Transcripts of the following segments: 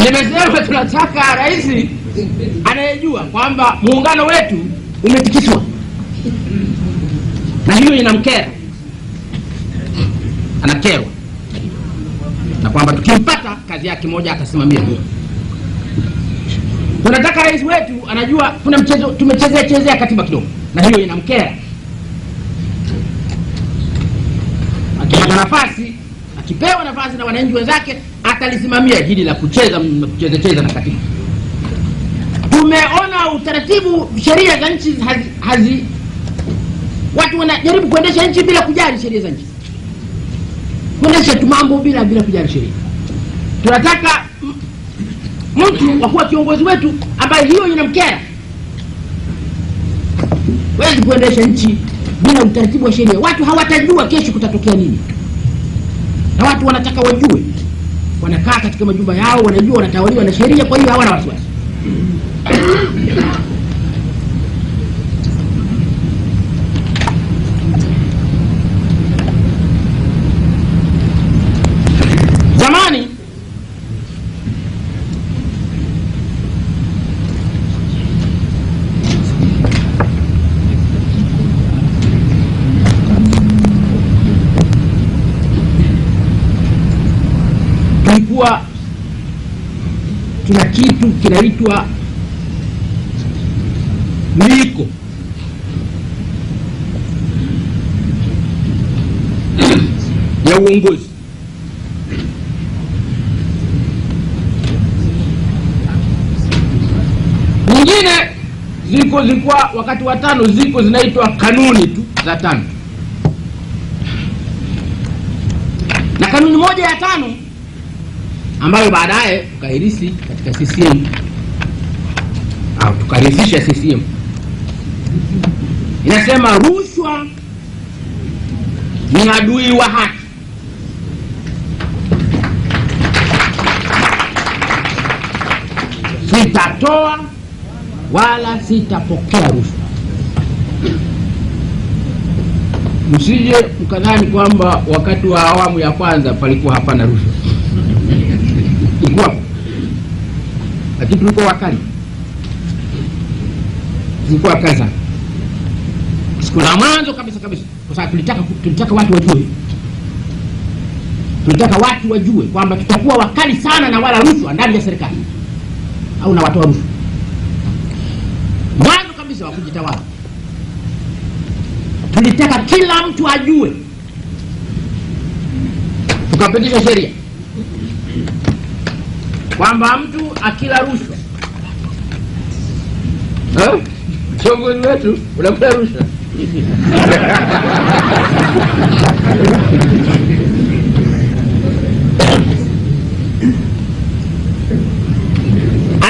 Nimesema tunataka rais anayejua kwamba muungano wetu umetikiswa, na hiyo inamkera, anakerwa na kwamba tukimpata kazi yake moja atasimamia hiyo. Tunataka rais wetu anajua kuna mchezo tumechezea chezea katiba kidogo, na hiyo inamkera. Akipata nafasi, akipewa nafasi na wananchi wenzake, atalisimamia hili la kucheza kucheza cheza na katiba. Tumeona utaratibu, sheria za nchi hazi watu wanajaribu kuendesha nchi bila kujali sheria za nchi, kuendesha tu mambo bila kujali sheria. Tunataka mtu wa kuwa kiongozi wetu ambaye hiyo inamkera. Huwezi kuendesha nchi bila utaratibu wa sheria. Watu hawatajua kesho kutatokea nini, na watu wanataka wajue. Wanakaa katika majumba yao, wanajua wanatawaliwa na sheria, kwa hiyo hawana wasiwasi. Zamani tulikuwa tuna kitu kinaitwa miiko ya uongozi. Nyingine ziko zilikuwa wakati wa tano, ziko zinaitwa kanuni tu za tano, na kanuni moja ya tano ambayo baadaye tukairisi katika CCM au tukarithisha CCM inasema rushwa ni adui wa haki. Sitatoa wala sitapokea rushwa. Msije mkadhani kwamba wakati wa awamu ya kwanza palikuwa hapana rushwa. Ilikuwa, lakini tulikuwa wakali, tulikuwa wakali sana siku za mwanzo kabisa kabisa, kwa sababu tulitaka watu wajue, tulitaka watu wajue kwamba tutakuwa wakali sana na wala rushwa ndani ya serikali au na watoa rushwa. Mwanzo kabisa wa kujitawala tulitaka kila mtu ajue, tukapitisha sheria kwamba mtu akila rushwa, kiongozi wetu unakula rushwa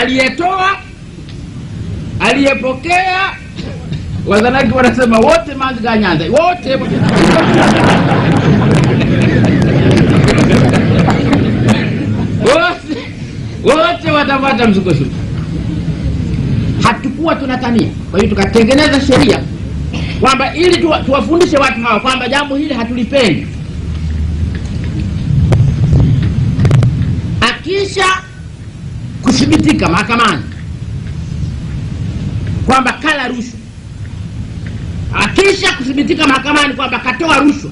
aliyetoa, aliyepokea, Wazanaki wanasema wote manzi Nyanza wote wote watapata msukosuko. Hatukuwa tunatania. Kwa hiyo tukatengeneza sheria kwamba ili tuwafundishe watu hawa kwamba jambo hili hatulipendi. Akisha kuthibitika mahakamani kwamba kala rushwa, akisha kuthibitika mahakamani kwamba katoa rushwa,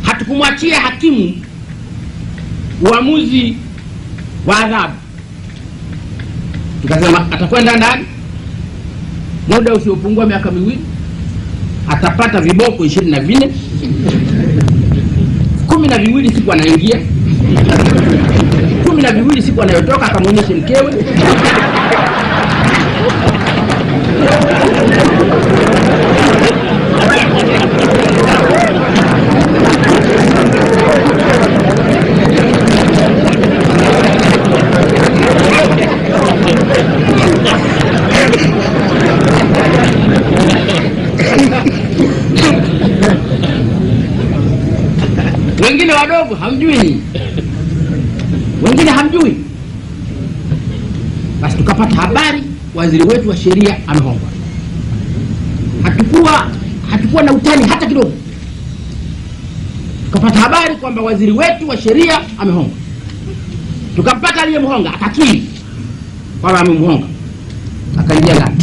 hatukumwachia hakimu uamuzi wa adhabu. Tukasema atakwenda ndani muda usiopungua miaka 2, atapata viboko 24, 12 siku anaingia, 12 siku anayotoka, akamwonyeshe mkewe. Wengine wadogo hamjui, wengine hamjui. Basi tukapata habari waziri wetu wa sheria amehongwa. Hatukuwa na utani hata kidogo. Tukapata habari kwamba waziri wetu wa sheria amehongwa. Tukampata aliyemhonga, akakiri kwamba amemhonga, akaingia ndani.